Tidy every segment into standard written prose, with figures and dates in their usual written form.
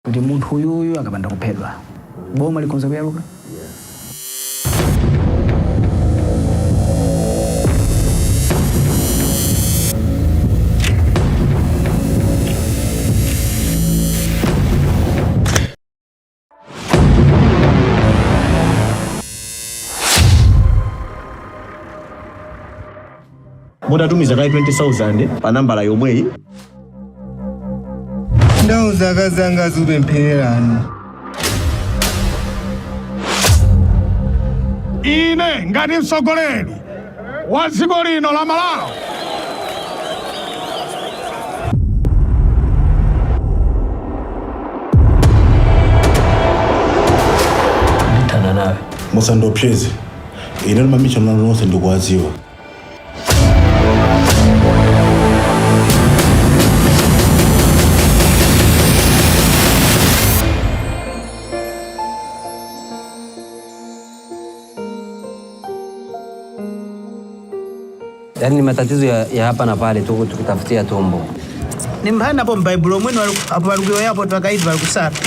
Kuti munthu uyuyu akapanda kuphedwa, boma likhonza kuyaluka. Mutatumiza kayi 20,000 pa nambala yomweyi. Ndauza akazanga azipemphererani. Ine ngati mtsogoleri wa dziko lino la Malawi. Ndithana nawe. Musandiopseze ine, mamicha nonse ndikuwadziwa. Yaani ni matatizo ya hapa na pale tu tukitafutia tumbo. Ni mphani apo m'baibulo mwini apo palikuwa yapo twakaiti palikusata.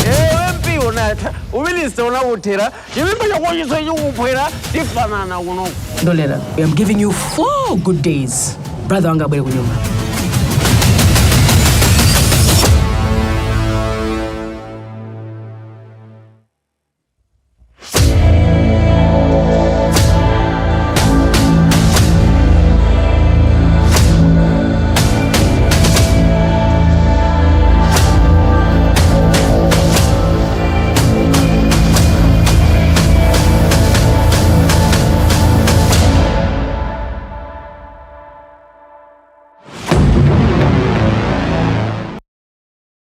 Ewe mp unatha, uminista unakuthera, chimimba chakochiso chikuphwera, tifanana kuno. Ndolera, I'm giving you 4 good days. Brother wanga abwere kunyumba.